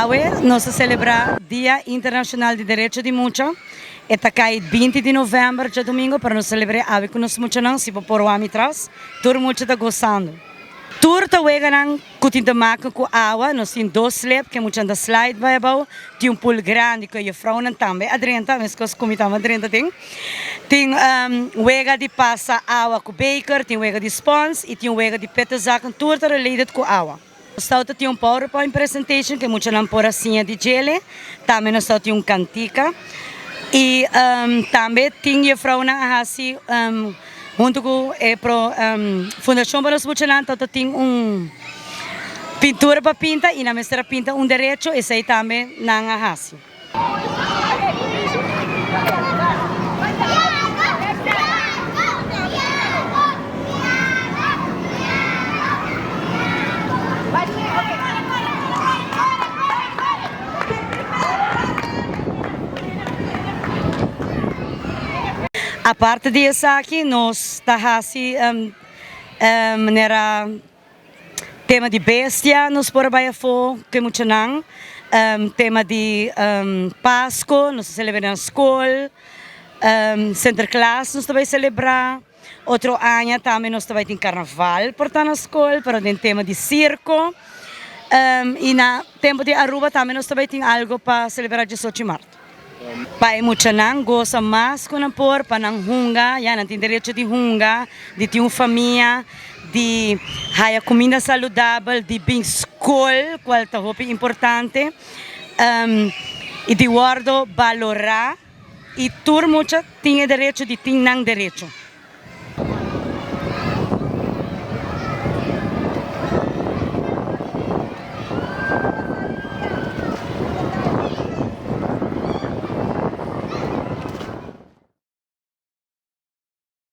Awe nos ta selebrá Dia Internashonal di Derecho di Mucha. E ta kai 20 di novèmber, djadumingu, pero nos selebr'é awe ku nos muchanan. Si bo por wak mi tras, tur mucha ta gosando. Tur ta weganan ku tin te maken ku awa. Nos tin dos slip ku e muchanan ta slide bai abou. Tin un pool grandi ku e jufrounan tambe a drenta, meskos ku mi tambe a drenta den. Tin wega di pasa awa ku beker, tin wega di spons i tin wega di pete zaken. Tur ta related ku awa. Nos tawata tin un PowerPoint presentation ku e muchanan por a siña di djele. Tambe nos tawata tin un kantika. I tambe tin jefrounan a hasi huntu ku e Fundashon pa nos muchanan tawata tin un pintura pa pinta i nan mester a pinta un derecho, esei tambe nan a hasi. Aparte di esaki nos ta hasi manera. Tema di bestia nos por a bai afó ku e muchanan. Tema di Pasko nos ta selebrá na skol. Sinterklaas nos ta bai selebrá. Otro aña tambe nos ta bai tin karnaval por ta na skol, pero den tema di sirko. I na tempu di Aruba tambe nos ta bai tin algu pa selebrá diesocho di mart. Pa e muchanan gosa mas ku nan por, pa nan hunga, ya nan tin derecho di hunga, di tin un famia, di haya kuminda saludabel, di bin skol, kual ta hopi importante, i di wòrdu balorá, i tur mucha tin e derecho di tin nan derecho.